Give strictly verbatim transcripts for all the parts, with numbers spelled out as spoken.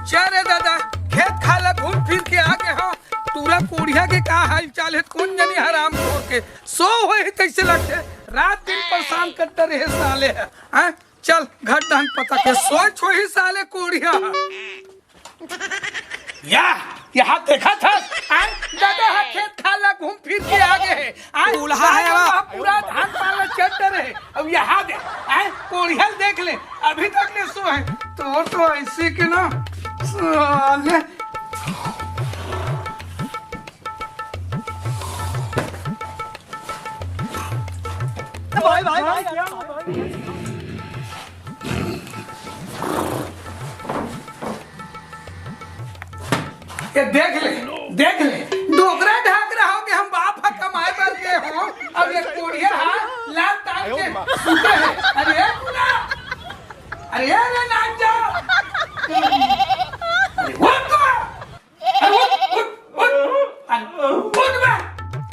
चल रे दादा, खेत खार ला घूम फिर के आ गे हंव। टूरा कोढ़िया के का हाल चाल हे, कोन जनी हराम खोर के सो होही तइसे लगथे। रात दिन परेशान करत रहे साले ह। हैं? चल घर डहन पता के सोच होही साले कोढ़िया ह। या, यहाँ देखत हस? आय, दादा ह खेत खार ला घूम फिर के आ गे हे। आय, दूल्हा हे दादा वो। ह पूरा धान पान ला चट डरे हे। अब यहाँ दे, आय, कोढ़िया ल देख ले, अभी तक ले सो हे। तोर तो ऐसे के ना, साले। भाई, भाई, भाई, ये देख ले, देख ले, डोकरा ढाक रहा हो कि हम बाप ह कमाए बर गे हो, अब ये कोढ़िया ह लात तान के सुते हे। अरे ए पूरा, अरे ए रे नान जा, अरे उठ तो, अरे उठ, उठ, उठ, अरे उठ बे,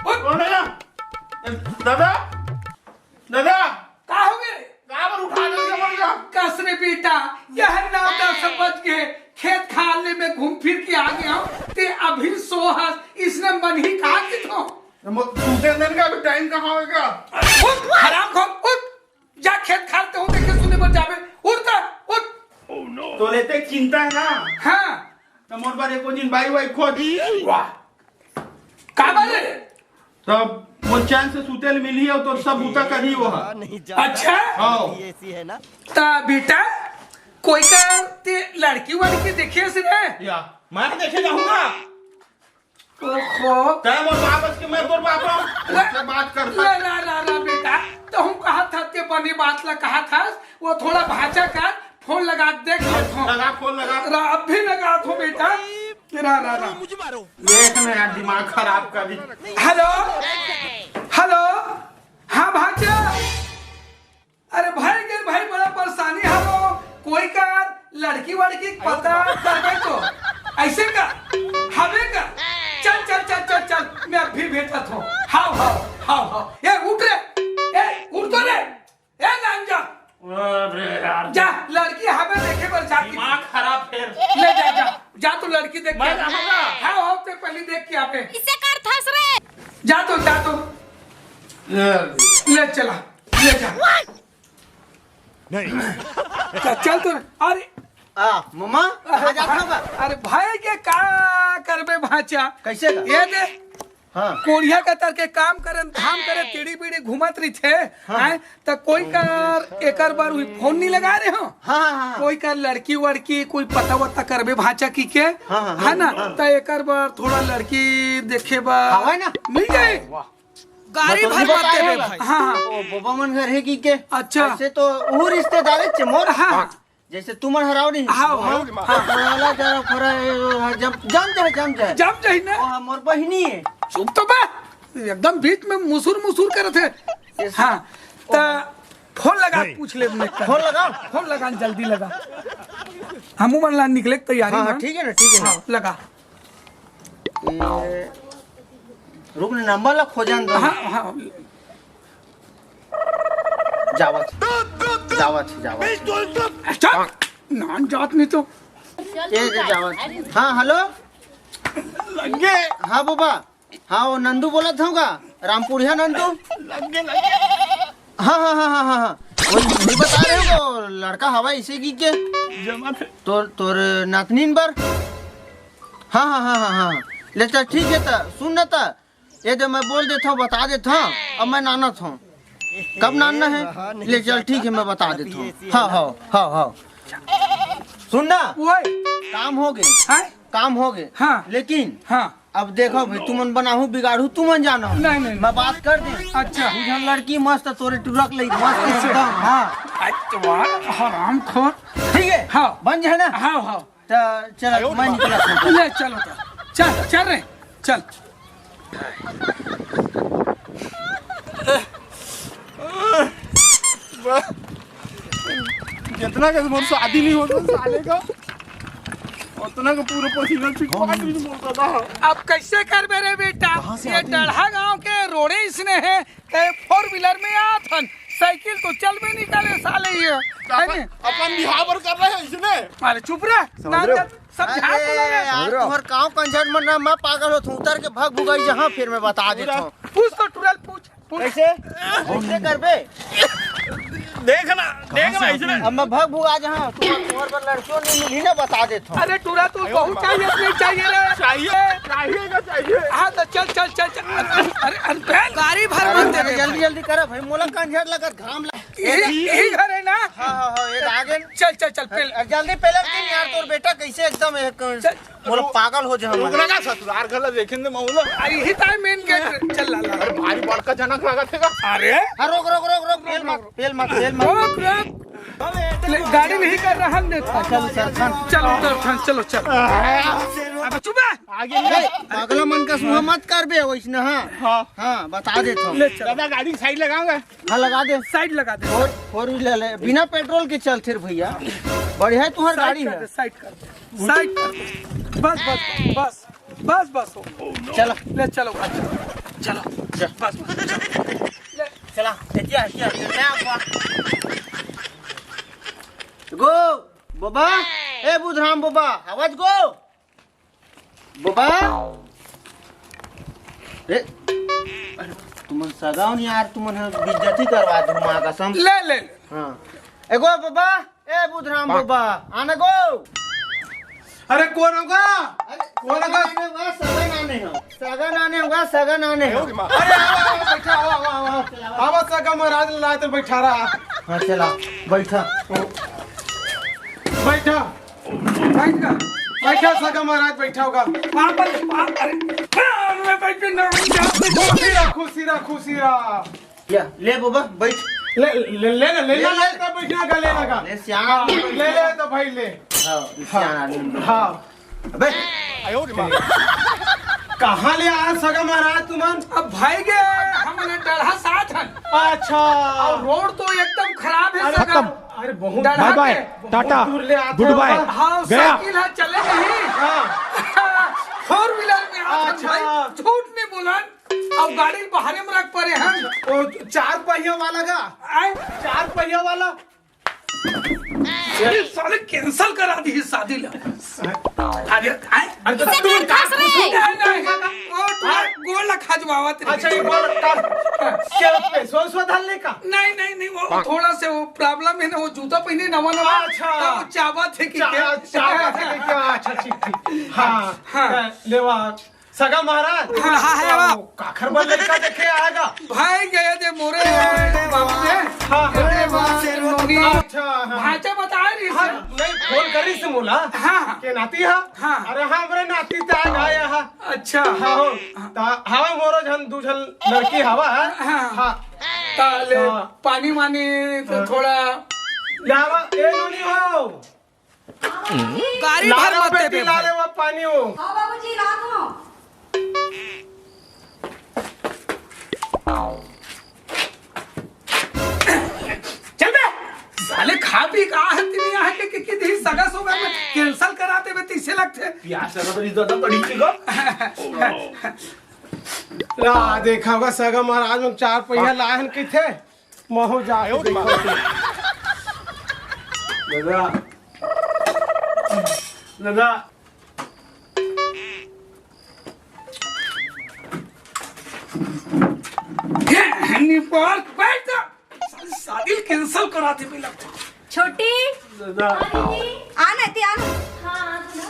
उठ। कौन है? दादा, दादा। का हो गे? का बर उठा दे जबर का? कस रे बेटा, यह नौ दस बज गे, खेत खार ले मैं घूम फिर के आ गे हंव, ते अभी सो हस, इसने मन ही कहा कि थो। मो-, तू दे देन का अभी टाइम कहाँ होएगा? उठ, हराम खोर, उठ, जा खेत खार ते हूँ देखे सुने बर जाबे, उठ कर, उठ। तो लेते चिंता है ना? हाँ। त मोर बर एको झिन बाई वाई खोज। वाह। काबर रे? तब वो चैन से सुते ल मिलही अउ तोर सब बूता करही वो ह। अच्छा? हाँ। त बेटा, कोई का ते लड़की वड़की देखे से रे? या, मैं देखे जाहूँगा। ओहो। तै मोर बाप बच के मैं तोर बाप हूँ। ले, उससे बात करता। ले, रा, रा, रा, बेटा, तो हम कहा था ते बनी बात ला कहा था, वो थोड़ा भांचा कर, फोन लगा के देख लेत हूँ। लगा, फोन लगा। रा-, अब भी लगा थो बेटा। रा, रा, रा। मुझे मारो। देख ना यार, दिमाग खराब कर दी। हेलो, हेलो, हाँ भांचा। अरे भाई गे भाई, बड़ा परेशानी हलो। कोई का लड़की वड़की के पता करबे तो ऐसे का हवे का? चल, चल, चल, चल, चल, मैं अभी भेजत हूँ। हाव, हाव, हाव, हाव। ए, उठ रे, ए, उठ तो रे। ए नानजा, अरे यार, जा, लड़की हवे देखे बर जा। दिमाग खराब फेर। ले जा, जा, जा तो लड़की देख के। मैं जाऊंगा। हाँ, हो, ते पहले देख के आबे। इसे कर थस रे। जा तो, जा तो। ले चला, ले जा। नहीं। चल, चल तो। अरे आ, ममा, कहाँ जात हव का? अरे भाई के का करबे भांचा? कैसे का? ये दे, हाँ। कोढ़िया कतर के काम करे, धाम करे, हाँ। तीड़ी बीड़ी घूमत रहिथे, हाँ। हैं? त कोई कर एकर बर उही फोन नहीं लगा रहे हो? हाँ, हाँ, हाँ। कोई कर लड़की वड़की, कोई पता वता करबे भांचा की के, हाँ, हाँ, है ना? हाँ। त एकर बर थोड़ा लड़की देखे बर हवय ना? मिल जाए। वाह। गाड़ी भर मत देबे भाई। हाँ, हाँ। ओ, बाबा मन घर हे की के? अच्छा। ऐसे तो वो रिश्तेदार हे मोर। हाँ। जैसे तुमन हराव नहीं। हाँ, हाँ, हाँ। हाँ, वाला जरा फरा, ए, ओ, हाँ, जम, जम जाए, जम जाए। जम जाए ना। ओ, हाँ, मोर बहिनी हे। चुप तो बा, एकदम बीच में मुसुर मुसुर करत हे। हाँ, त फोन लगा, पूछ ले अपने। फोन लगा? फोन लगा, जल्दी लगा। हमू मन ला निकले के तैयारी हाँ, हाँ, में। ठीक है ना, ठीक है ना। हाँ, लगा। ए, रुक ना, नंबर ला खोजन दो। हाँ, हाँ। जावत, जावत, जावत। चल, नान जात नहीं तो। ए, ए, जावत। हाँ, हेलो। लगे। हाँ, बाबा। हाँ, वो नंदू बोलत हव का? रामपुरिया नंदू? लगे, लगे। हाँ, हाँ, हाँ, हाँ, हाँ, हाँ। वही, वही बता रहे हो, वो लड़का हवा इसे की के? जमा थे। तोर, तोर नातनीन बर? हाँ, हाँ, हाँ, हाँ, हाँ। ले चल, ठीक है त, सुन न त, ये दे मैं बोल देत हव, बता देत हव, अब मैं नानत हव। कब नानना है? ले चल, ठीक है, मैं बता देत हव। हाँ, हाँ, हाँ, हाँ। सुन ना, ओए। काम हो गे, हैं? काम हो गे। हाँ। लेकिन हाँ। अब देखो भाई, तुमन बनाहू बिगाड़हू, तुमन जानो। नहीं, नहीं। मैं बात कर दे। अच्छा। दू झन लड़की मस्त तोरे टुरक लई, मस्त अच्छा। एकदम, हाँ। आज तो वाह, हरामखोर। ठीक है? हाँ। बन जाए ना? हाँ, हाँ। त चल, मैं निकला। ले, चलो तो। चल, चल रे, चल। जितना के मोर शादी नहीं होता साले का, उतना के पूरा पसीना छिटवा के नहीं बोलता था। अब कैसे करबे रे बेटा? ये डढ़ा गांव के रोड़े इसने हैं, कहे फोर व्हीलर में आत हन, साइकिल तो चलबे नहीं करे साले ये, है अपन, नी? अपन बिहाव बर कर रहे हैं इसने। अरे चुप रह, समझ ना रहे हो? कर। समझा अरे बोला ना। यार, तुम्हार काव कंझट मन ना, मैं पागल होत हूँ। उतर के भग भुगाई जहाँ, फिर मैं बता देता हूँ। पूछ तो टुरा ल पूछ, पूछ। कैसे? कैसे करबे? देख ना, देख ना, ऐसे ना। अब मैं भग भुगा जहाँ, तुम्हार, तुम्हार पर लड़कियों नहीं मिली ना, बता देता हूँ। अरे टुरा, तू बहुत चाहिए, नहीं चाहिए रे? चाहिए, चाहिए का चाहिए। हाँ तो चल, चल, चल, चल। अरे, अरे, अरे, गाड़ी भर अरे, मत दे अरे, दे जल्दी, भाई। जल्दी करा भाई, मोला कंझट लगत, घाम लग यही, यही घर है ना? हाँ, हाँ, हाँ, ये आगे। चल, चल, चल, पहले। अरे, जल्दी पहले दिन यार, तोर बेटा कैसे एकदम एक चल। मोला पागल हो जा। रुक ना, ससुरार घर ला देखेंगे महुला। अरे, यही time main gate। चल, ला, ला। अरे, भारी बड़का जनक लागत है का? अरे। हाँ, रोक, रोक, रोक, रोक, पेल मत, पेल मत, पेल मत। रोक, रोक। ले, गाड़ी नहीं कर रहा, हम देख। चल, उतर, चल। चल, उतर, चल, चलो, चल। अब चुप है। आगे नहीं। पागला मन का सुहा मत कर बे, वैसने, हाँ। हाँ। हाँ, बता देता हूँ। ले, चल। दादा, गाड़ी side लगाऊंगा। हाँ, लगा दे। Side लगा दे। Four, four wheeler है, बिना petrol के चलथे रे भैया। बढ़िया है तुम्हारी गाड़ी है। Side कर दे, side कर दे, side कर दे। बस, बस, बस, बस, बस हो। चला। ले चलो, चलो, चलो। बस, बस, चलो। ले। चला, एतिया, एतिया, एतिया, आपका। गो, बाबा, ए बुधराम बाबा, आवाज गो। बाबा! ए, अरे, तुमन सगा हो नहीं यार, तुमन ह बेइज्जती करवा दो माँ कसम। ले, ले, ले। हाँ। एगो बाबा, ए बुधराम बाबा, आना गो। अरे, कौन होगा? अरे, कौन होगा? सगा नाने होगा, सगा नाने होगा, सगा नाने होगा, सगा नाने होगा। अरे, आओ, आओ, बैठा, आओ, आओ, आओ, आओ। आवा सगा महाराज ला तो बैठा रहा। हाँ, चला, बैठा। बैठा। बैठ जा। बैठा सगा महाराज, बैठा होगा। वहाँ पर, वहाँ पर, मैं बैठ के ना, खुशी रहा, खुशी रहा, खुशी रहा। या, ले बाबा, बैठ। ले, ले, ले ना, ले ले, ना, ले। ले, बैठना का, ले लगा। ले, सियान हाँ, आदमी ले, ले तो भाई, ले। हाँ, सियान आदमी बैठ। हाँ। अबे। कहाँ ले आया सगा महाराज तुमन? अब भाई गे, हमन डढ़ा साथ हन। अच्छा। और road तो एकदम खराब है अरे सगा। खत्म। अरे बहुत डढ़ा bye bye, के। टाटा, बहुत दूर ले आते good हो bye, ना। हाँ, गया। साइकिल है, चले नहीं। हाँ। Four wheeler में आते अच्छा। भाई, झूठ नहीं बोलन। अब गाड़ी बाहर में रख पड़े हैं। वो चार पहिया वाला का? आए? चार पहिया वाला? ये साले cancel करा दी शादी ला। अरे, आए? अरे, तो इसे तू क्या का खास रहे? नहीं, नहीं, वो थोड़ा हाँ? गोल खजवावत रहे। अच्छा, ये गोल का क्या पे? सौ, सौ डालने का? नहीं, नहीं, नहीं, वो थोड़ा से वो problem है ना, वो जूता पहने नवा नवा, अच्छा। तो वो चाबत है कि चा-, क्या? चाबत है कि क्या? अच्छा, ठीक, ठीक। हाँ, हाँ। हाँ, लेवा। सगा महाराज। हाँ, हाँ, है, वाह। काखर बर लड़का देखे आएगा। भाई गए थे मोरे बाबू ने। हाँ, हाँ। अरे वाह, से रोनी। अच्छा, हाँ। भांचा बताए रही हाँ, से। नहीं, फोन करी से मोला। हाँ, हाँ। के नाती हा? हाँ। अरे हाँ, हमरे नाती ते आएगा, आया हा। अच्छा। हाँ, हो। ता, हवा मोरो झन, दू झन लड़की हवा है। हाँ। हाँ। ता ले, हाँ। पानी वानी तो हाँ। थोड़ा। लावा, ए नोनी हो। गाड़ी ला भर रे मत बेटी, देबे ला भाई। रे वो पानी हो। हाँ बाबूजी, ला दो। चल बे, साले खा पी का आहत नहीं आहे के, के, के दी सगा सोगा में cancel कराते बे तीसे लगथे। प्यास लगा तो इज्जत बड़ी चीज हो। ला, देखा होगा सगा महाराज में चार पहिया लाहन किथे। महू जाके देखो। दादा, दादा। निपाल, बैठ जा। साली, शादी cancel करा दे, मिला। छोटी। दादा। आ ना, ते आ ना। हाँ, आ तो ना।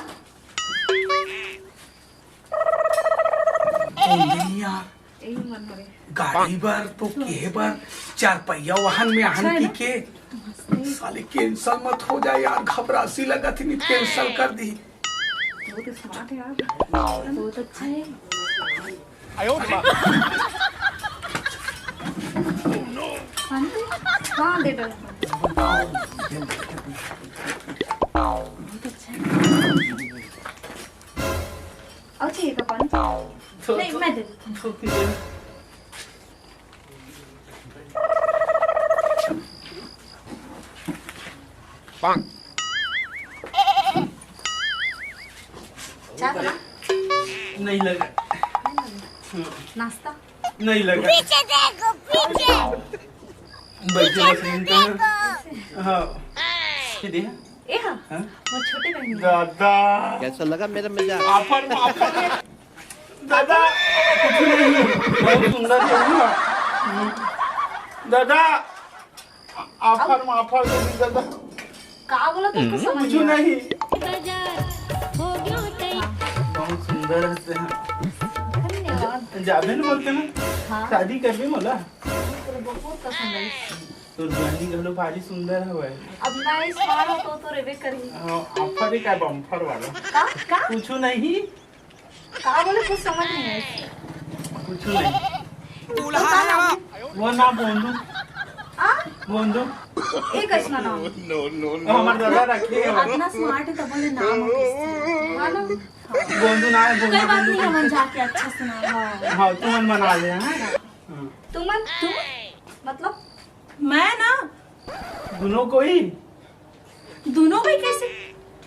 ओ नहीं यार, यही मन करे। गाड़ी बर तो केहे बर, चार पहिया वाहन में आहन अच्छा है की ना? के। साले cancel मत हो जाए यार, घबरासी लगत ही, नहीं cancel कर दी। बहुत smart है यार, बहुत अच्छा है। हाँ, दे दो। बहुत अच्छा है। और चाहिए का पानी? नहीं, मैं दे देती हूँ। चाय बना? नहीं लगा। नाश्ता? नहीं लगा। पीछे देखो, पीछे। बैठे बस मिनट में। हाँ। ये दे। ए हाँ, हाँ? मोर छोटे बहिनी। दादा। कैसा लगा मेरा मजाक? Offer, offer. दादा, कुछ नहीं। बहुत सुंदर है ना। दादा, आफर, आफर दे दी दादा। का बोला तुमको समझ कुछ नहीं। बहुत सुंदर हंसते हैं। धन्यवाद। जाबे न बोलते ना। हाँ। शादी करबे मोला। बहुत पसंद है। तोर बहिनी घलो भारी सुंदर हवय। अब मैं smart हो तो, तो रेबे करही। हाँ, आफर ही का bumper वाला। का? का? कुछ नहीं। का बोले, कुछ समझ नहीं आया। कुछ नहीं। तो का नाम है? वो नाम बोंदू। आ? बोंदू। ये कैसना नाम? No, no, no। हमार दादा रखे हैं। इतना smart है तो बोले नाम हो कैसे? हाँ ना? बोंदू ना है, बोंदू, कोई बात नहीं, बोंदू। हम जाके अच्छा से नाम। हाँ, तुमन मना ले, हाँ? हाँ। तुमन, तुम? मतलब? मैं ना। दोनों कोई। दोनों कोई कैसे?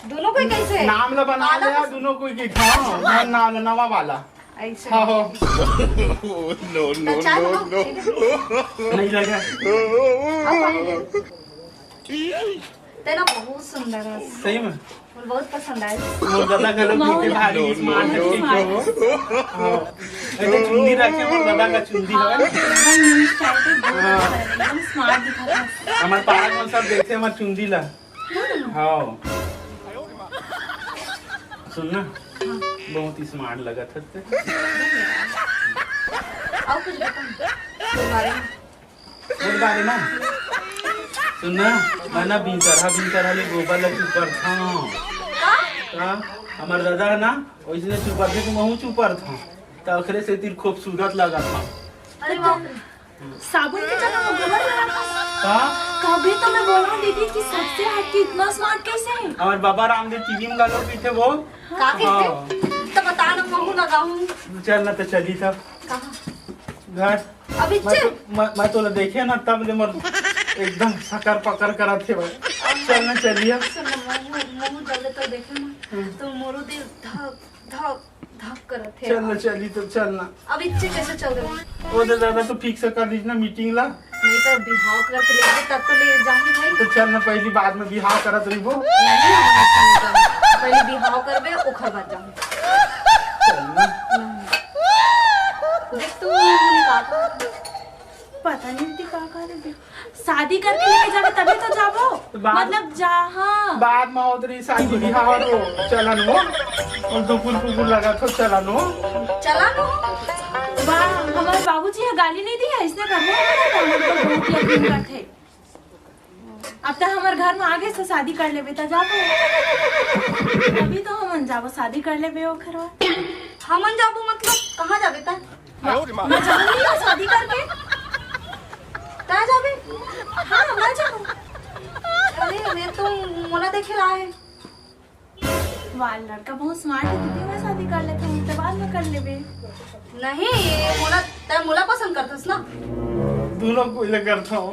दोनों कोई कैसे? नाम ला बना ले, दोनों कोई की। हाँ, नाम ला नवा वाला। ऐसे। हाँ, हो। No, no, no, no। नहीं लगा। तेरा बहुत सुंदर है। सही में? मोर बहुत पसंद आए। मोर दादा घलो बहुत पीछे भारी smart है, ठीक है वो। हाँ। ऐसे चुंदी रखे, मोर दादा का चुंदी है। हाँ, एकदम new style पे बहुत अच्छा है, एकदम smart दिखा था। हमारे पारा कौन सा देखते हैं हमारे चुंदी ला। हाँ। सुन ना, बहुत ही smart लगा था ते। और कुछ बता, तेरे बारे में। बोल बारे ना। सुन ना, मैं ना बिनतरहा, बिनतरहा ले गोबर ला चुपरथंव। का? का? हमर दादा है ना, वैसे चुपरथे तो महू चुपरथंव। त ओखरे सेती खूबसूरत लगत हंव। अरे बाप रे। साबुन के जगह में गोबर लगा था। का? कभी तो मैं बोला दीदी कि सबसे हट के इतना smart कैसे है? हमर बाबा रामदेव टीवी में गालो पीते वो। का कहते? हाँ। तो बता ना, महू लगाऊं। चल ना, तो चली तब। कहाँ? घर। अब मैं इच्छे? तो, मैं, मैं तोला देखे ना, तब ले मोर एकदम सकर पकर करत हे भाई। चल ना, चलिए। सुन ना, महू, महू जब ले तो देखे ना, हम्म। तो मोरो दिल धक, धक, धक करत हे। चल ना, चली तो चल ना। अब इच्छे कैसे चल रहे? वो तो दादा तो fix कर दीजिए ना meeting ला। नहीं तो बिहाव करके ले आए, तब तो ले जाऊंगी भाई। तो चल ना, पहली बाद में बिहाव करत रहिबो। नहीं, हम ऐसा नहीं करब। पहले बिहाव करबे, ओखर बाद जाऊंगी। चल ना। नहीं। देख तू, मुझे का पता नहीं ती का करे बे। शादी करके लेके जाबे तभी तो जाबो। तो बाद, मतलब जहाँ बाद में होत रही शादी बिहाव हो, चलन हो। और दुकुल कुकुर लगा तो चलन हो। चलन हो। वाह, हमारे बाबूजी ये गाली नहीं दी है, इसने करने है ना, तो हमर ऊपर बहुत यकीन रखे। अब तो हमारे घर में आगे से शादी कर लेबे त जाबो। अभी तो हमन जाबो, शादी कर लेबे ओखर बाद। हमन जाबो मतलब कहाँ जाबे त? मैं जाऊंगी ना शादी करके। तैं जाबे? हाँ, मैं जाऊँ। अरे, मैं तो मोला देखे ला है। वाह, लड़का बहुत smart है, तू भी मैं शादी कर लेते हैं, तो बाद में कर लेबे। नहीं, ये मोला, तैं मोला पसंद करथस ना? दोनों को ले करता हूँ।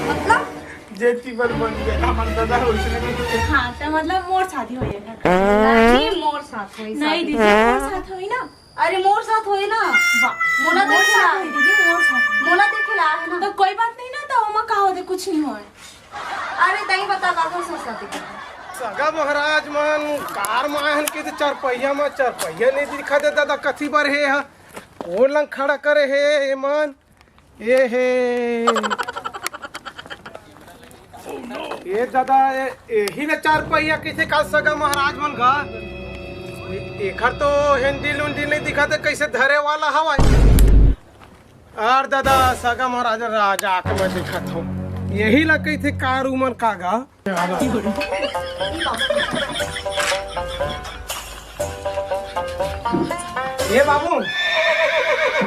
मतलब? जे ती बर बन गए, हमारे दादा हो इसने भी। हाँ, तो मतलब मोर शादी हो ये घर। नहीं, मोर साथ होई नहीं शादी। दीदी, मोर साथ होई ना। अरे मोर साथ होए ना। वाह। मोला मोर देखे साथ ला। होई दीदी, मोर साथ होई। मोला देखे ला है ना। तो कोई बात नहीं ना, तो ओमा का होते, कुछ नहीं होए। अरे तई बता का कौन सा शादी करता? सगा महाराज मन कार में आए हन कि तो चार पहिया में चार पहिया नहीं दिखा दे दादा, कथी बर हे हा? कोन लंग खड़ा करे हे ए मन? ए हे। ए दादा, ए, एही न चार पहिया कइसे का सगा महाराज मन का? ए, एखर तो handle उंडिल नहीं दिखा दे, कइसे धरे वाला हवय। आर दादा, सगा महाराज राजा के मैं दिखात हूँ, यही ला कइसे कार उमन का गा। ए बाबू,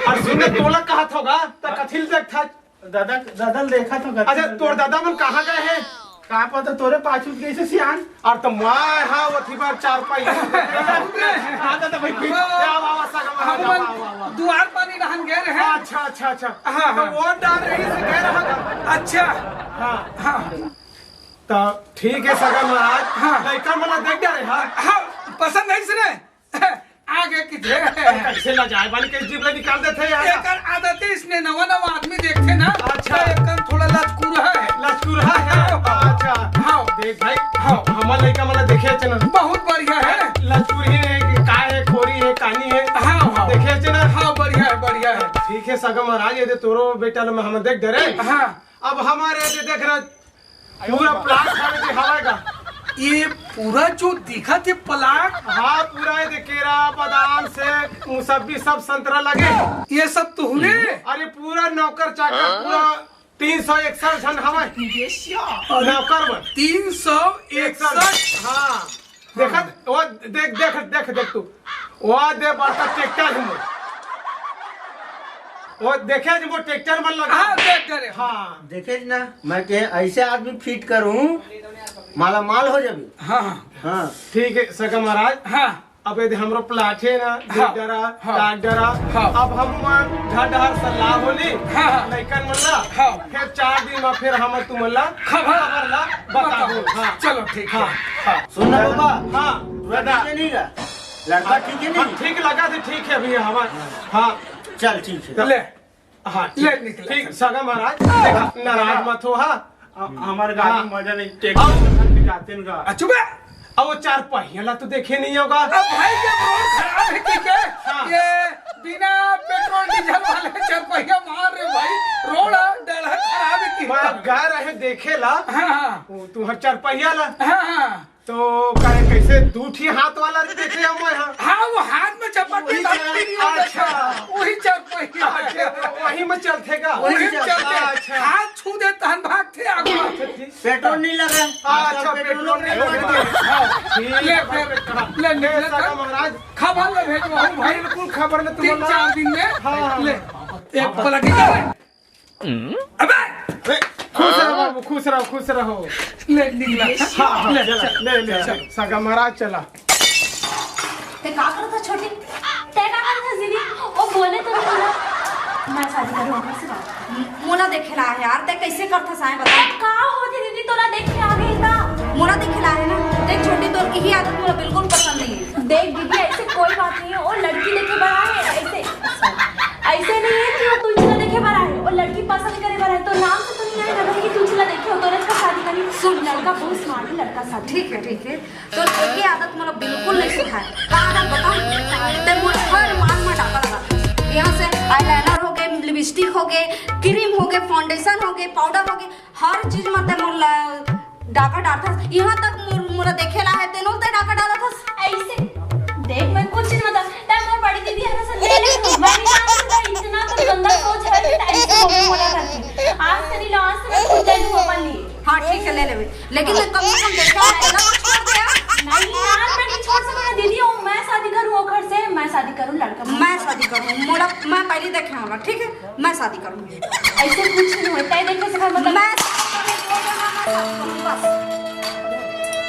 अरे सुन ना, तोला कहत होगा, त कथिल देखत हस? दादा, दादा ल देखत होगा। अच्छा, तोर दादा मन कहाँ गए हैं? का पता, तोरे पाछू कैसे सियान? अरे त मैं हा ओथी बार चार पाई। हाँ, दादा भाई, फिर। आवा, आवा, सगा महाराज, आवा, आवा, आवा। दुआर पानी रहन गए रहे। अच्छा, अच्छा, अच्छा। हाँ, तो हाँ। वोट डाल रही से गए रहा। अच्छा। हाँ। हाँ। त ठीक है सगा महाराज। हाँ। लइका मन ला देख डारे, हाँ। हाँ, पसंद है इसने। आगे की जे। कैसे ला जाए वाली के जीभ ले निकाल देथे यार। एकर आदत है, इसने नवा नवा आदमी देखथे ना। अच्छा। तो एकर थोड़ा लचकुरहा है। लचकुरहा है। हाँ। अच्छा। हाँ। देख भाई, हाँ। हमर लइका मन ला देखे हच ना। बहुत बढ़िया है। लचकुरी है कि का है, खोरी है, कानी है। हाँ, हाँ। देखे हच ना। हाँ, बढ़िया है, बढ़िया है। ठीक है सगा महाराज, ये दे तोरो बेटा ला मैं हम देख डरे। हाँ। अब हमर ये दे देख ना, पूरा प्लाट हवे जी हवय गा। ये पूरा जो दिखत हे प्लाट? हाँ, पूरा ये दे केरा, बादाम, सेब, मुसब्बी, सब संतरा लगे। ये सब तुहरे? अरे पूरा नौकर चाकर, पूरा तीन सौ इकसठ झन हवय। अरे नौकर मन। तीन सौ इकसठ? हाँ। देखत, वो देख, देख, देख, देख तू। वो दे बड़का ट्रैक्टर हे मोर। वो देखे जे मोर ट्रैक्टर मन लगा। हाँ, देख डरे। हाँ। देखे ना, मैं के ऐसे आदमी फिट करूँ, माला माल हो जाबे। हाँ, हाँ। हाँ। ठीक है सगा महाराज। हाँ। अब ये दे हमरो प्लाट हे ना, हाँ, डरा, हाँ, काट डरा। हाँ। अब हम मन घर डहर सलाह होली, हाँ, हाँ। लइकन मन ला, हाँ। फिर चार दिन में फिर हम तुमन ला खबर, खबर ला बताबो। बताबो। हाँ। चलो, ठीक है। हाँ। हाँ। सुन ना बाबा, हाँ। पूरा ठीक है नहीं गा? लड़का ठीक है नहीं? हाँ, ठीक लगा थे, ठीक है भैया हमार। हाँ। चल, ठीक है। ले। हाँ, ले ठीक, निकल। ठीक, सगा महाराज, देखा, नाराज मत हो, हाँ। अ-, हमारे गाड़ी हाँ। मजा नहीं, ट्रैक्टर अब के साथ भी जाते हैं का। आ, चुप है। अब वो चार पहिया ला तो देखे नहीं होगा। अब भाई, जब रोड खराब है, ठीक है? हाँ। ये बिना पेट्रोल डीजल वाले चार पहिया मार रहे भाई, रोड आ, डर है, खराब है कि मैं अब गा रहे देखे ला। हाँ, हाँ। वो तुम्हार चार पहिया ला। हाँ, हाँ। तो काहे, कैसे दू ठी हाथ वाला देखे हम, हाँ? हाँ, वो हाथ में चपक के वही दांत चार, भी नहीं होता अच्छा। था। वही चार पहिया। अच्छा, वही में चलथे का? वही वही में चलथे। चलथे। अच्छा। हाथ छू दे तहन भागथे आगू। अच्छा, ठीक। पेट्रोल नहीं लगा। हाँ, अच्छा, पेट्रोल पेट्रोल नहीं नहीं लगा। लगा। हाँ, ठीक ले, है, ले, पेट्रोल। ले, ले, ले, सगा महाराज। खबर ले भेजवाहूँ भाई। बिल्कुल खबर ले तीन तुम्हारा। चार दिन में। हाँ, हाँ। ले, एक पलटी कर। अबे! अबे, खुश रहो बाबू, खुश रहो, खुश रहो। ले, निकला। हाँ, हाँ, ले, चला, चल, ले, ले, चल। सगा महाराज, चला। ते का करत हस छोटी? ते का करत हस दीदी? वो बोले तो नहीं बोला। मैं शादी करूँ ओकर से बात। मोला देखे ला है यार, ते कैसे करत हस आए बता। ए, का होथे दीदी, तोला देख के आ गई का? मोला देखे ला है ना, देख छोटी, तोर की ही आदत मोला बिल्कुल पसंद नहीं है। देख दीदी, ऐसे कोई बात नहीं है, वो लड़की देखे बर आए, ऐसे ऐसे नहीं है कि वो तुलसी ला देखे बर आए, वो लड़की पसंद करे बर आए, तो नाम से तो नहीं आए ना कि तुलसी ला देखे हो, तो लड़का शादी करी। सुन, लड़का बहुत स्मार्ट है, लड़का शादी ठीक है, ठीक है। तो ये आदत मोला बिल्कुल नहीं सिखाए। का आदत बताऊं? ते मोर हर मांग में डाका लगा। यहाँ से आईलाइनर हो गए, लिपस्टिक हो गए, क्रीम हो गए, फाउंडेशन हो गए, पाउडर हो गए, हर चीज में ते मोर ला-, डाका डालथस। यहाँ तक मोर, मोला देखे ला है, तेनो ते डाका डालथस। ऐसे देख, मैं कुछ नहीं बता। तै मोर बड़ी दीदी है ना, सब ले ले। मैं नहीं जानती था, इतना तो गंदा सोच है कि ऐसे बोल के बोला करती। आज से नहीं लो, आज से मैं खुद ले लूँ अपन लिए। हाँ, ठीक है, ले लेबे। लेकिन मैं कम से कम देखा है, तेला तो छोड़ दे यार। नहीं यार, मैं नहीं छोड़ सकता दीदी, वो मैं शादी करूँ ओखर से, मैं शादी करूँ लड़का। मैं शादी करूँ, मोला, मैं पहले देखे होगा, ठीक है? मैं शादी करूंगी। ऐसे कुछ नहीं होता है, देखे से मतलब मैं शादी करूंगी, बस।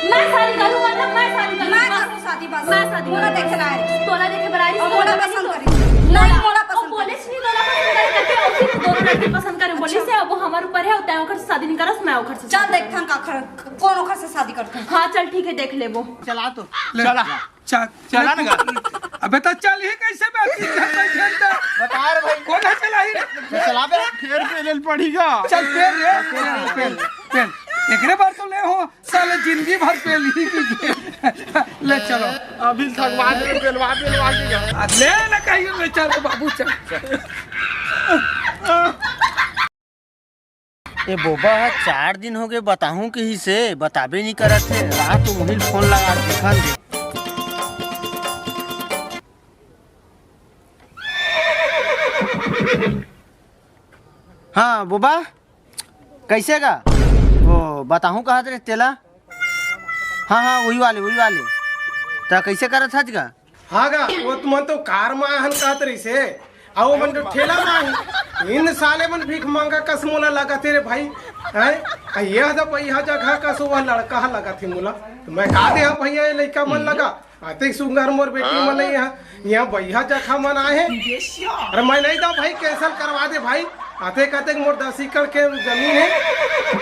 मैं शादी करूं, मतलब मैं शादी करूं, मैं बस। करूं शादी, बस। मैं शादी मोला करूं, देखे बस। ला है। तोला देखे बर आई, और मोला पसंद करी। नहीं, मोला पसंद करी। बोले नहीं, तोला पसंद करी, करके उसी ने दोनों लड़के पसंद करे। बोले अच्छा। से अब वो हमारे ऊपर है, होता है, ओकर से शादी नहीं करस, मैं ओकर से चल शादी देख, करूं। थन का खर-, कौन ओकर से शादी करते हैं? हाँ, चल ठीक है, देख लेबो। चला तो। ले। चला। चल, चला ना गाड़ी। अबे तो चल ही कैसे बे? अभी घर बैठे अंदर। बता रे भाई। कौन है चला ही? चला बे। फेर पेले ल पड़ीगा। चल पेल रे, पेल, पेल, पेल। एकरे बार तो ले हो, साले जिंदगी भर पेल ही की। ले चलो। अभी थकवा दे, पेलवा, पेलवा के जा। आ, ले ना कहीं, ले चल बाबू, चल। ए बोबा ह चार दिन हो गए, बताहूं कहिसे, बताबे नहीं करत हे। रात उहिल फोन लगा के देखन दे। हाँ बोबा, कैसे गा? ओ, बताहूं कहत रे तेला। हाँ, हाँ, वही वाले, वही वाले। त कैसे करत हच गा? हाँ गा, वो तुमन तो कार म आहन कहत रहिसे, अउ ओमन तो ठेला म आही। इन साले मन भीख मांगा कस मोला लगत हे रे भाई, हैं? आ यह तो पहिया जगह कस वो लड़का ह लगत हे मोला। तो मैं का दे हा भैया ये लइका मन लगा, अतेक सुंदर मोर बेटी मन नहीं है, यहाँ भैया जगह मन आए हैं। अरे मैं नहीं दा भाई, cancel करवा दे भाई, अतेक अतेक मोर दस एकड़ के जमीन है।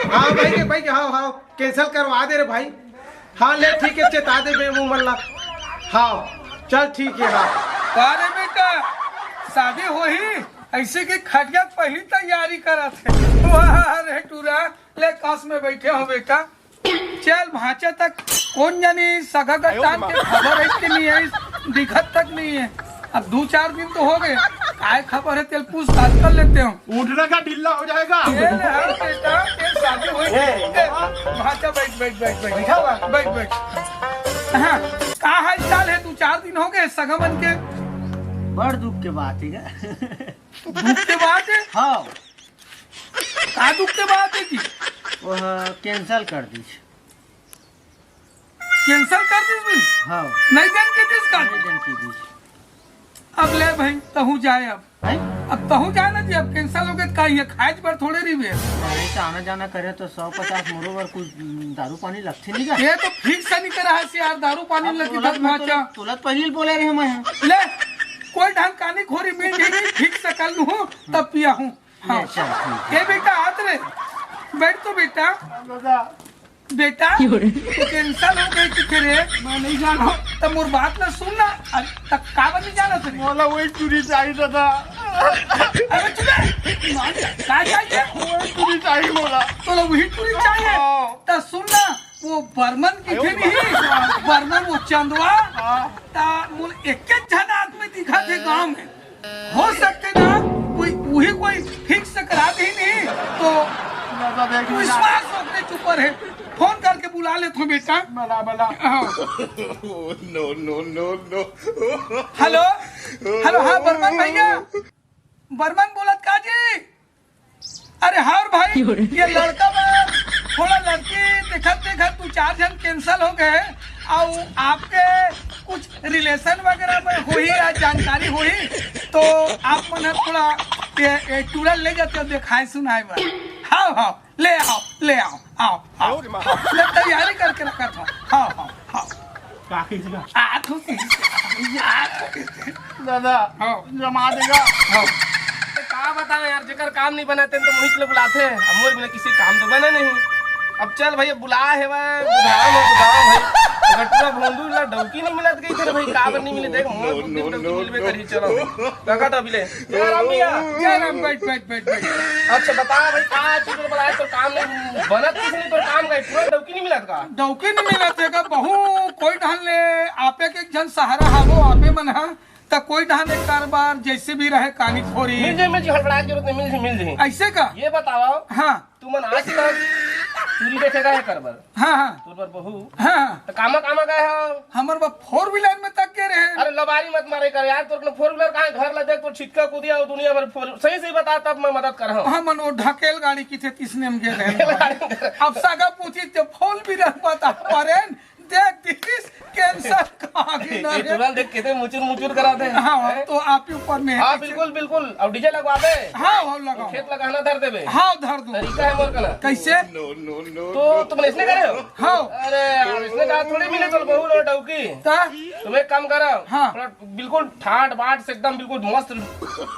हाँ भाई के भाई, हाँ, हाँ। Cancel करवा दे रे भाई। हाँ, ले ठीक है, चेता दे बे वो मन ला। हाँ, चल ठीक है, हाँ। अरे बेटा, शादी होही, ऐसे के खटिया पहिली तैयारी करत हे। वाह रे टूरा, ले कस में बैठे हो बेटा। चल भांचा तक कोन जानी सगा गतान के खबर हे कि नहीं हे, दिखत तक नहीं हे। अब दू चार दिन तो हो गए, काय खबर हे तेला पूछताछ कर लेते हो। उठने का ढीला हो जाएगा। ए, अरे बेटा, तेरी शादी हो गई। ए, ए, भांचा बैठ, बैठ, बैठ, बैठ। बैठा हुआ। बैठ, बैठ। हाँ, का हाल चाल हे? दू चार दिन हो गए सगा मन के। बड़ दुख के बात हे का? दुख के बात हे? हाँ। का दुख के बात हे जी? वो cancel कर दीस। Cancel कर दीस भी? हाँ। नहीं जान के दीस का? नहीं जान के दीस। अब ले भाई, तहूँ जाए अब। हैं? अब तहूँ जाए ना जी, अब cancel हो गए तो का ये खाए बर थोड़े रहिबे। अरे तो आना जाना करे तो सौ पचास मोरो बर कुछ दारू पानी लगथे नहीं का? ये तो fix नहीं करा हे यार, दारू पानी अब लगथे तोला तो तो मैं भांचा। तोला, तोला तो पहले ही बोले रहे मैं। ले, कोई ढंग कानी खोरी मिल जाएगी, fix कर लूँ, तब पिया हूँ। हाँ। ले, चल, ठीक हे। ए बेटा, आत रे, बैठ तो बेटा। दादा। बेटा, क्यों रे? तू cancel हो गई कि रे? मैं नहीं जाना। त मोर बात ना सुन ना। अरे, त का बर नहीं जाना तू? मोला वही टूरी चाहिए दादा। अरे चुप रे। मान, का चाहिए? वही टूरी चाहिए मोला। तोला वही टूरी चाहिए? हाँ। त सुन ना, वो बर्मन की थे नहीं? बर्मन वो चंदवा? हाँ। त मोला एक झन आदमी दिखा थे गाँव में। हो सकथे ना, कोई वही कोई fix करा दे नहीं तो। दादा देख लो। विश्वास ओकरे ऊपर हे। फोन करके बुला लेत हो बेटा। बला, बला। हाँ। No, no, no, no। Hello, hello, हाँ बर्मन भैया, बर्मन बोलत का जी? अरे हाँ भाई, ये लड़का बर थोड़ा लड़की देखत देखत दू चार झन cancel हो गए, अउ आपके कुछ relation वगैरह में होही या जानकारी होही, तो आप मन ह थोड़ा ये, ये टूरा ले जाते हो देखाए सुनाए बर। हाँ, हाँ, ले आओ, ले आओ, आओ, आओ। मैं तैयारी करके रखा था। हाँ, हाँ, हाँ। का कहिस का? आ, तू कहिस का? आ, तू कहिस का? दादा, हाँ। जमा देगा। हाँ। तो का बतावे यार, जेकर काम नहीं बना तेन तो मोहित ले बुलाथे। अब मोर बिना किसी काम तो बना नहीं। अब चल भाई, अब बुला हे वह, बुधावा में बुधावा भाई। गटुआ भोंदू ला डौकी नहीं मिलत गई तेरे भाई, का बर नहीं मिले? देख, मोर बुद्धि डौकी मिलबे करी, चलो। लगा तो अभी ले। जय राम भैया। जय राम, बैठ, बैठ, बैठ, बैठ। अच्छा बता भाई, का चीज ले बुलाए, तो काम नहीं बनत किसी ने, तो काम का पूरा डौकी नहीं मिलत का? डौकी नहीं मिलत हे का? बहू कोई ढंग ले आपे के एक झन सहारा हावो, आपे मन हा, त कोई ढंग ले कारोबार जैसे भी रहे, कानी खोरी। मिल जाए, मिल जाए, हड़बड़ाए के जरूरत नहीं, मिल जाए, मिल जाए। ऐसे का? ये बताओ, हाँ। तुमन आज तक टूरी देखे गए हे कारोबार? हाँ, हाँ। तोर बर बहू? हाँ, हाँ। त कामा, कामा गए हो? हमर बर four wheeler में तक के रहे। अरे लबारी मत मारे कर यार, तोर कोनो four wheeler कहाँ? घर ला देख, तो छिटका कूदिया हो दुनिया भर four, सही, सही बता, तब मैं मदद कर हूँ। हमन वो ढकेल गाड़ी की थे, तीसने में गए रहे। ढकेल गाड़ी में। अब सगा पूछी तो four wheeler बता परेन, देख दीस, cancel कहा कि ना ये रे। टूरा देख कितने मुचुर मुचुर करा दे। हाँ, हैं? तो आप ही ऊपर में है हाँ, पीछे। बिल्कुल, बिल्कुल। अब DJ लगवा दे। हाँ, हाँ, लगाओ। खेत लगाना धर देबे। हाँ, धर दो। तरीका है मोर कना। कैसे? तो तुम इसने करे हो? हाँ। अरे यार, इसने कहा थोड़ी मिले चल बहू लो डौकी। ता? तुम एक काम करो। हाँ। थोड़ा बिल्कुल ठाट बाट से एकदम बिल्कुल मस्त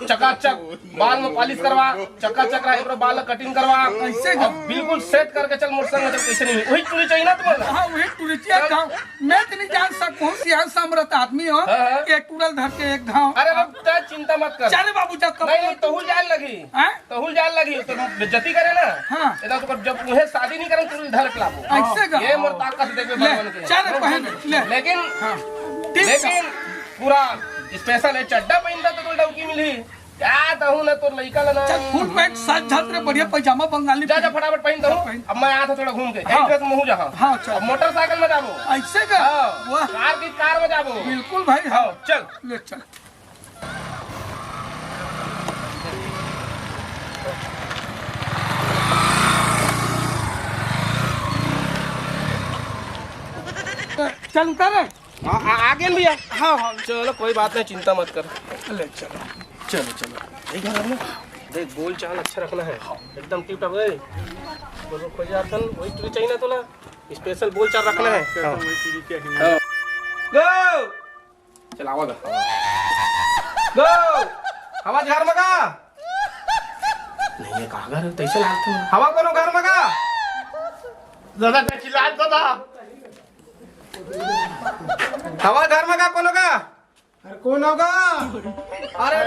चकाचक बाल में polish करवा, चकाचक रहा, एकरो बाल cutting करवा। ऐसे का? अब बिल्कुल set करके चल मोर संग, जब कैसे नहीं वही टूरी चाहिए ना तुम्हारा। हाँ, वही टूरी चाहिए चल। था। मैं तो नहीं जान सकूँ, सियान समरत आदमी हो। हाँ, हाँ। एक टूरल धर के एक धाव। अरे बाबू, तै चिंता मत कर। चल रे बाबू, जा कब नहीं, नहीं, तहू जान लगी। हैं? तहू जान लगी, तो बेइज्जती करे ना। हाँ। इधर तो जब उन्हें शादी नहीं करन, तुरंत धर के लाबो। ऐसे का? ये मोर ताकत देख ले, भगवान के। चल रे, पहन ले। लेकिन, हाँ। ठीक लेकिन पूरा special है, चड्डा पहनता तो तोर डौकी मिली। क्या दहू ना तोर लइका ला ना। चल, full pant साथ झात रे, बढ़िया पैजामा बंगाली जा, जा, पहन। फटाफट पहन दहू। पहन। अब मैं आया था थोड़ा घूम के। हाँ। एक dress में हूँ जहाँ। हाँ, चल। अब मोटरसाइकिल में जाबो। ऐसे का? हाँ। वाह। कार की कार में जाबो। बिल्कुल भाई, हाँ। हाँ, चल। ले, चल। चल उतर रे। हाँ, आ, आ गए भैया। हाँ, हाँ। चलो, कोई बात नहीं, चिंता मत कर। ले, चलो। चलो, चलो। एक बार ना, देख, बोल चाल अच्छा रखना है। एकदम tip top, ए। बोलो, खोज यार, तन वही तुझे चाहिए ना तोला। Special बोल चाल रखना है। हाँ। हाँ। Go! चल, आवा गा। Go! हवा घर में का? नहीं, ये कहाँ घर है? कैसे लागते हैं? हवा कोनो घर में का? दादा, मैं चिल्लात तो था। हवा घर में का कोनो का? अरे, कौन होगा? अरे,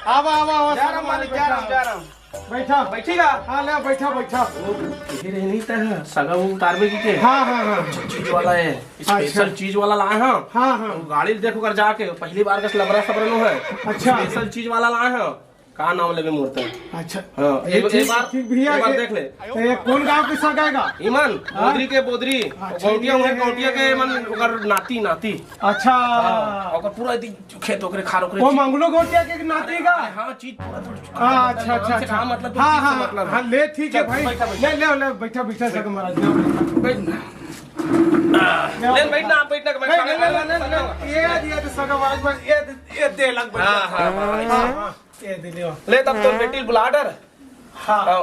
आवा, आवा, आवा, जा रहा, मालिक, जा रहा, जा रहा। बैठा। बैठी का? हाँ, ले बैठा, बैठा। वो कहे रहे नहीं तैं, सगा वो उतारबे की के? हाँ, हाँ, हाँ। चीज वाला है, अच्छा। स्पेशल चीज वाला लाए हैं। हाँ, हाँ। वो गाड़ी देख ओकर जाके, पहली बार कस लबरा सबरा नो है। अच्छा। स्पेशल चीज वाला लाए हैं। का नाम लेबे मोर तैं? अच्छा। हाँ, ये एक, एक ठीक, बार, ठीक भैया, एक बार ये, देख ले। ये कौन गांव के सगा है का? इमन, हाँ? बोदरी के बोदरी, अच्छा, गौटिया ये, हुए, गौटिया के मन ओकर नाती, नाती। अच्छा। हाँ, ओकर पूरा दी खेत ओकरे खार ओकरे वो चीज। मंगलो गौटिया के नाती का? हाँ, चीज पूरा थोड़ा हाँ, अच्छा, अच्छा, अच्छा। हाँ, मतलब, हाँ, ठीक से हाँ, मतलब हाँ, है। ले, ठीक है चल, भाई। बैठा, बैठा। ले, ले, ले, बैठा, बैठा, सगा महाराज, ले, बैठ। बैठ ना। ले, बैठ ना, आप बैठ ना, मैं नहीं, खाना नहीं, खा नहीं, लेता नहीं, हूँ। नहीं, ये, ये तो सगा महाराज, बस ये, ये दे लग बैठा। हाँ, हाँ, हाँ, हाँ, हाँ। हाँ, ये दे लियो। ले, तब तो बेटी बुला डर। हाँ। आओ,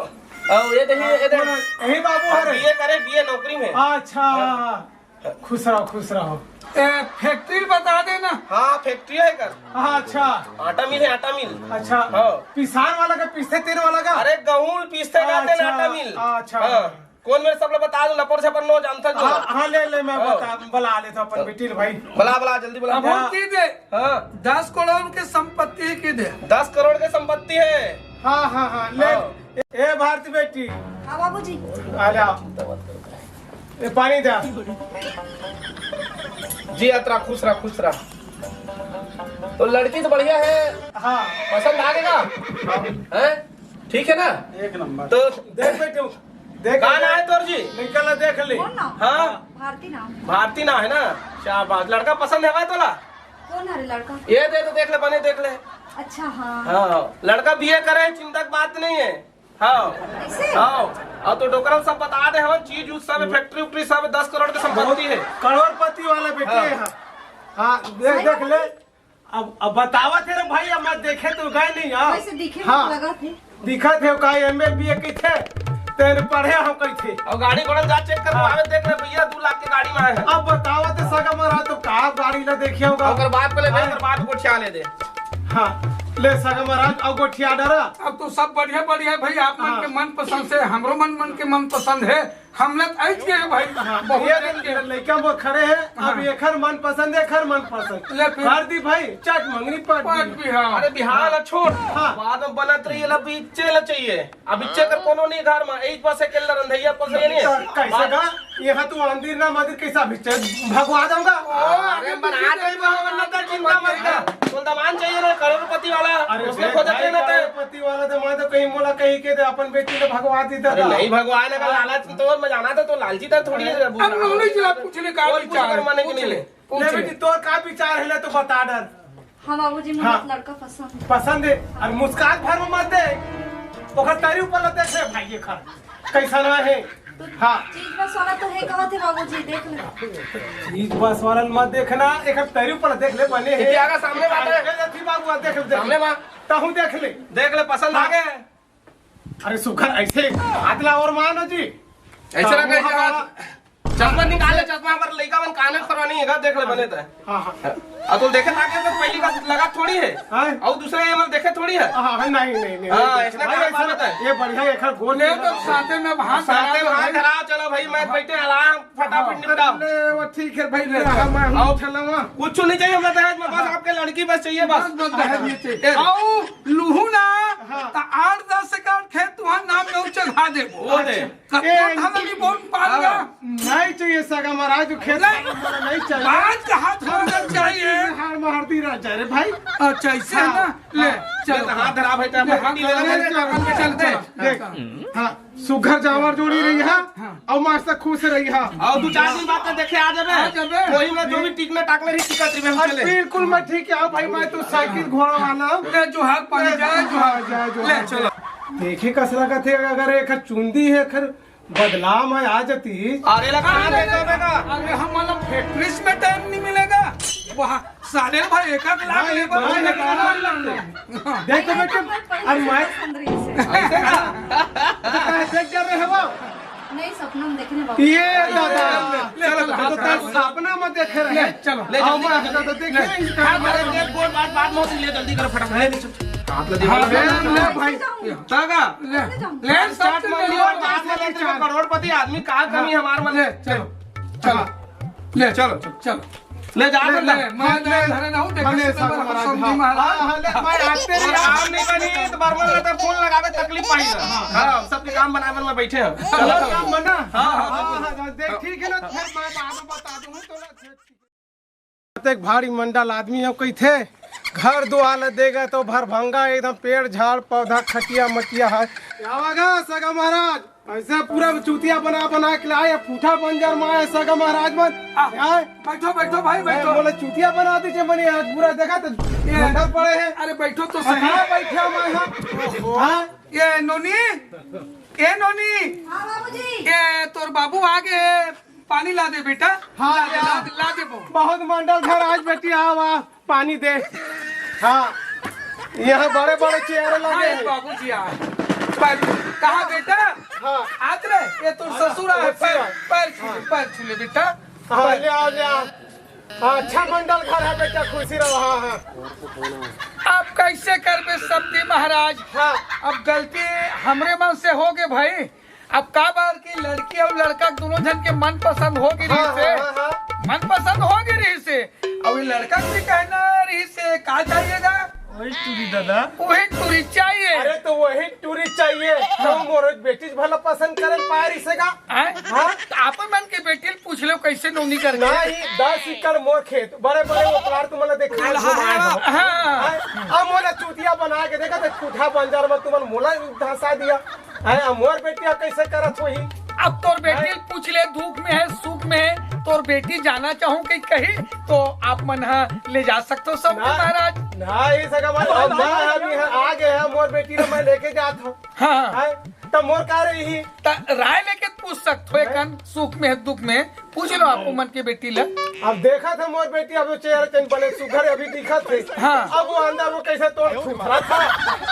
आओ, ये देखिए, ये देख। यही बाबू हरे। बीए करे, बीए नौकरी में। अच्छा। हाँ। खुश रहो, खुश रहो। ए, फैक्ट्री बता देना। हाँ, फैक्ट्री है कर। हाँ, अच्छा। आटा मिल है, आटा मिल। अच्छा। हाँ। पिसान वाला का, पीसते तेल वाला का? अरे, गहूं पीसते जाते ना, अच्छा, आटा मिल। अच्छा। हाँ। कौन मेरे सब लोग बता दो, लपर छपर नो जानता जो। हाँ, हाँ, ले, ले, मैं हाँ। बता, बुला लेता अपन बेटी भाई। बुला, बुला, जल्दी बुला। अब हाँ। की दे? हाँ। दस करोड़ की संपत्ति की दे। दस करोड़ की संपत्ति है। हाँ, हाँ, हाँ, ले। हाँ। ए, भारती बेटी। हाँ, बाबूजी। आ ले, आ। ए, पानी दे। जी, अतरा खुश रहा, खुश रहा। तो लड़की तो बढ़िया है। हाँ। पसंद आ गया? हैं? ठीक है ना? एक नंबर। तो देख बेटी, देख, का नाम है तोर जी? निकल, देख ले। कौन नाम? हाँ? भारती नाम। भारती नाम है ना? शाबाश। लड़का पसंद है भाई तोला? कौन है रे लड़का? ये दे तो देख ले, बने देख ले। अच्छा, हाँ। हाँ, लड़का बीए करे, चिंता की बात नहीं है। हाँ। ऐसे? हाँ। और तो डोकरन सब बता दे, हम चीज उज सब, फैक्ट्री उक्ट्री सब, दस करोड़ की संपत्ति है। करोड़पति वाला बेटी हाँ। है। हाँ, देख, सही देख बात ले। है। अब, अब बतावत हे रे भाई, अब मैं देखे तो गए नहीं, हाँ। वैसे दिखे में हाँ। तो लगा थे। दिखा थे का, एमए बीए की थे, तेरे पढ़े हम कही थे। और गाड़ी घोड़ा जा चेक कर, हाँ। आवे देख ले भैया, दो लाख की गाड़ी में आए हैं। अब बतावत हे सगा महाराज, तो का गाड़ी ला देखे होगा? ओकर बाप को ले भाई, हाँ। ओकर बाप को गोठिया ले दे। हाँ, ले सगा महाराज, अब गोठिया डरा। अब तो सब बढ़िया, बढ़िया है भाई, आप मन हाँ। के मन पसंद से, हमरो मन, मन के मन पसंद है। हम लोग ऐस गए भाई, हाँ, बहुत ये ऐस गए। दिन लड़का वो खड़े हैं, अब हाँ। एखर मन पसंद है, एखर मन पसंद। ले फिर। भारती भाई, चट मंगनी पट पट भी। भी, हाँ। अरे बिहार ला छोड़, हाँ। बाद में बनत रही, ला बिच्चे ला चाहिए। अब बिच्चे कर कोनो नहीं घर में, एक पास अकेला रंधैया पास ये नहीं है। तो कैसे बात का? यहाँ तू अंदर ना मंदिर कैसा बिच्चे भगवा जाऊंगा? अरे अरे बना तुझे रही बाबा, ना तो चिंता मत कर। तो दमान चाहिए ना करोड़पति वाला, अरे उसने देख खोजत भाई, रहना था। करोड़पति वाला तो मैं तो कहीं मोला कहीं के दे अपन बेटी ने भगवा दी था। अरे नहीं भगवाए ना, का लालच तो मैं जाना था, तो लालची था थोड़ी है। अब नॉलेज ला पूछ ले, का और पूछ विचार कर है? माने कि पूछ नहीं ले। ले। पूछ ले ले। बेटी, तोर का विचार है, ले तो बता डर। हाँ बाबूजी, मुझे हाँ। लड़का पसंद है। पसंद है? और मुस्कान भर में मत दे, ओकर तारी ऊपर ला देख ले भाई, ये खा कैसा ना है। तो हाँ। चीज बस वाला तो है, कहा थे बाबूजी, देख ले। चीज बस वाला मत देखना, एक तरी ऊपर देख ले, बने है। इतिया का सामने बात है। देख ले, थी बाबू, देख ले, देख सामने ले। बात। तहू देख ले। देख ले, पसंद आ हाँ। गए। अरे सुखर, ऐसे हाथ ला और मानो जी। ऐसे तहू लगा है हमारा हाथ। चश्मा निकाल ले, चश्मा हमारे लइका मन कानक पर नहीं है, देख ले, बने तो है। हाँ, हाँ। अब तो देखे ताके तो पहली का लगा थोड़ी है। हाँ। और दूसरा ये मतलब देखे थोड़ी है। हाँ, हाँ, नहीं, नहीं, नहीं, हाँ, नहीं, इसने भाई, कहा ऐसा बात है। ये बढ़िया, एक गोल ले तो साथे में भात साथे में धरा भात दो। धरा, चलो भाई, मैं बैठे आराम, फटाफट हाँ। निपटाओ। ले, वो ठीक है भाई, ले, हाँ। मैं हूँ आओ। चलावा। कुछ नहीं चाहिए हमरा दहेज में, बस हाँ। आपके लड़की बस चाहिए, बस। बस, बस दहेज में चाहिए। ए। आओ, लूहू ना, हाँ। तो आठ दस एकड़ खेत तुम्हारे नाम में चढ़ा दे। वो दे। कत्तो ए, थाला भी बहुत पाल हाँ। गया। नहीं चाहिए सगा महाराज, जो खेत नहीं। वाला नहीं चाहिए। बात का हाथ होना चाहिए। हार मारती रह जा रे भाई। अच्छा, ऐसे है हाँ, ना? ले, हाँ। चलो। ले तो हाथ धरा भाई, तो ले, अपन हाथ पट्टी ले धरा, ले, ले, ले, अपन चल, पट्टी चल, ले। चल। देख, हाँ, सुघर जावर जोड़ी रही है, हाँ। और मस्त खुश रही है। और दो चार दिन बाद तो देखे आ जाबे। आ जाबे। वही में जो भी टिकने टाकने रही, टिकट रही, हम अरे चले। बिल्कुल, मैं ठीक है भाई, मैं तो साइकिल घोड़ा वाला हूँ। ले, जोहार पानी, जय जोहार। जय जोहार। ले, चलो। देखे कसरा का थे, अगर एक चुंदी है, खर बदला में आ जाती। अरे लगा, अरे, बेटा, बेटा। अरे, हम वाला फैक्ट्रीज में टाइम नहीं मिलेगा। वहाँ साले भाई एक आध लाख भाई, लेबर भाई, में भाई, काम भाई, कर लेंगे। देख तो बेटे, अरे मैं पसंद रही से। ऐसे का? तो कहाँ देख जा रहे हो? नहीं, सपना में देखने बाबू। ये दादा, ले, चलो, चलो, तो हाथ तेरे धरा। सपना में देखे रहे। ले, चलो। ले, आओ, जल्दी, मैं जल्दी। तो देखे ले। इसका। हाँ, अरे, देख, बोल, बात, बात मत ले, जल्दी करो, फटाफट। ले, ले, चलो। हाथ लगा दे। हाँ, ले, ले, भाई। तागा। ले, ले, ले, सब स्टार्ट चीज मार ले। लियो, बाद में लेते हैं, करोड़पति आदमी, का कमी हाँ। हमारे मन ले, में? चलो, चलो, ले, चलो, चलो। ले जा ले, ले, मैं ले, धरे रहूं, देख मने से सब मैं महाराज, समझी हाँ। महाराज। हाँ, हाँ, ले, मैं आते रही, आप नहीं बनी, तो बर्मन ले तो फोन लगावे, तकलीफ पाई ना। हाँ, सबके काम बनावे में बैठे हो। चलो, काम बना। हाँ, हाँ, हाँ, हाँ, हाँ, देख, ठीक है ना, फिर मैं बाद में बता दूंगा, तो ना, एक भारी मंडल आदमी हो, कही थे, घर दुआर ल देगा तो भरभंगा, एकदम पेड़, झाड़, पौधा, खटिया, मटिया है। क्या होगा, सगा महाराज? ऐसे पूरा चूतिया बना, बना के लाए, फूटा बंजर माए, सगा महाराज मन। आ, आए? बैठो, बैठो भाई, ए, बैठो। बोले, चूतिया बना दीजिए, मने आज पूरा देखा तो ये, मंडल पड़े हैं। अरे, बैठो तो सही। हाँ, बैठा मैं, हाँ। ओहो। हाँ? ये नोनी, ये नोनी। हाँ, बाबूजी। ये तोर बाबू आ गए, पानी ला दे बेटा। हाँ, ला दे, हाँ। ला दे, ला दे बहू। बहुत मंडल घर आज बेटी, आओ, आओ, पानी दे। हाँ, यहाँ बड़े बड़े चेयर लगे अरे हैं। बाबूजी, आ। पैर, कहाँ बेटा? हाँ। आत रे, ये तो हाँ, ससुर है, ससुर पैर, है। पैर छू ले, हाँ। पैर छू ले बेटा। हाँ, पैर। ले आओ, ले आओ। हाँ, अच्छा मंडल घर है बेटा, खुशी रहो। हाँ, हाँ। आप कैसे करबे समधी महाराज? हाँ। अब गलती हमरे मन से हो गए भाई। अब का बार की लड़की और लड़का दोनों झन के मन पसंद हो गई रही हाँ, से, हाँ, हाँ, हाँ। मन पसंद हो गई रही से, और ये लड़का भी कहना रही से का चाहिएगा? वही टूरी दादा। वही टूरी चाहिए। अरे तो वही टूरी चाहिए, तो मोर बेटी भला पसंद करे पाए रही से का? आए? हाँ? तो आपन मन के बेटी ल पूछ लो कैसे नोनी करके। नहीं, दस एकड़ मोर खेत, बड़े बड़े ओकलार तुमन ला देखा हाँ, घुमाए हाँ, हो। हाँ। आए? अब मोला चूतिया बना के देखा तो फूटा बंजर में तुमन मोला धंसा दिया। आए, अब मोर बेटी अब कैसे करत होही? अब तोर बेटी आए? पूछ ले, दुख में है, सुख में है, तोर बेटी जाना चाहूं कि कही तो आप मन हा ले जा सकते हो सब ना, महाराज। ना, ये सगा महाराज, अब मैं अभी यहाँ आ गए हैं, मोर बेटी ला मैं लेके जात हूँ। हाँ, हाँ। आए? त मोर का रही? त राय लेके पूछ सकत हो, एकन सुख में है, दुख में, पूछ लो आप मन के बेटी ला। अब देखा था मोर बेटी, अब चेहरा चैन बने सुघर अभी दिखत थे। हाँ। अब वो अंदर वो कैसे तोड़ फुफरा था,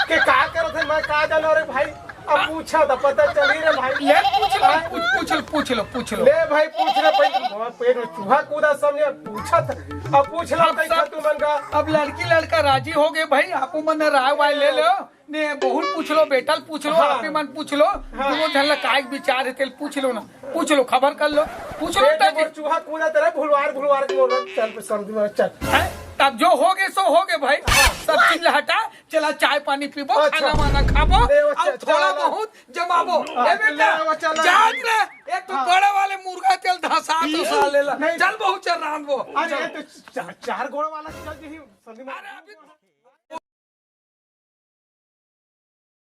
के का करत है, मैं का जाना रे भाई। अब पूछा था, पता चली रे भाई। ले पूछ लो, पूछ, पूछ लो, पूछ लो, पूछ लो। ले भाई, पूछ रे भाई, पेट में चूहा कूदा सामने, अब पूछा था। अब पूछ लो अब कैसा सब, तू मन का। अब लड़की लड़का राजी हो गए भाई, आप मन राय वाय ले लो। ने बहू ल पूछ लो, बेटा ल पूछ लो, हाँ। आप मन पूछ लो, हाँ। दोनों झन ला काय विचार है तेल पूछ लो ना, पूछ लो, खबर कर लो, पूछ लो ए, ताकि जब चूहा कूदा तेरा भुलवार, भुलवार के बोल रहा, चल पे समझ में चल। हैं? तब जो हो गए सो हो गए भाई, हाँ। सब चीज ला हटा, चला चाय पानी पीबो, अच्छा। खाना वाना खाबो, ले, वो और चल, थोड़ा चल। बहुत जमाबो। हाँ, ए बेटा, ले, वो चल। जात रे, एक तो हाँ। बड़े वाले मुर्गा तेल धसा तो सा लेला, नहीं। चल बहुत चल रांधबो। अरे, चल। ये तो चार, चार गोड़ वाला चल यही समझ में अरे, अभी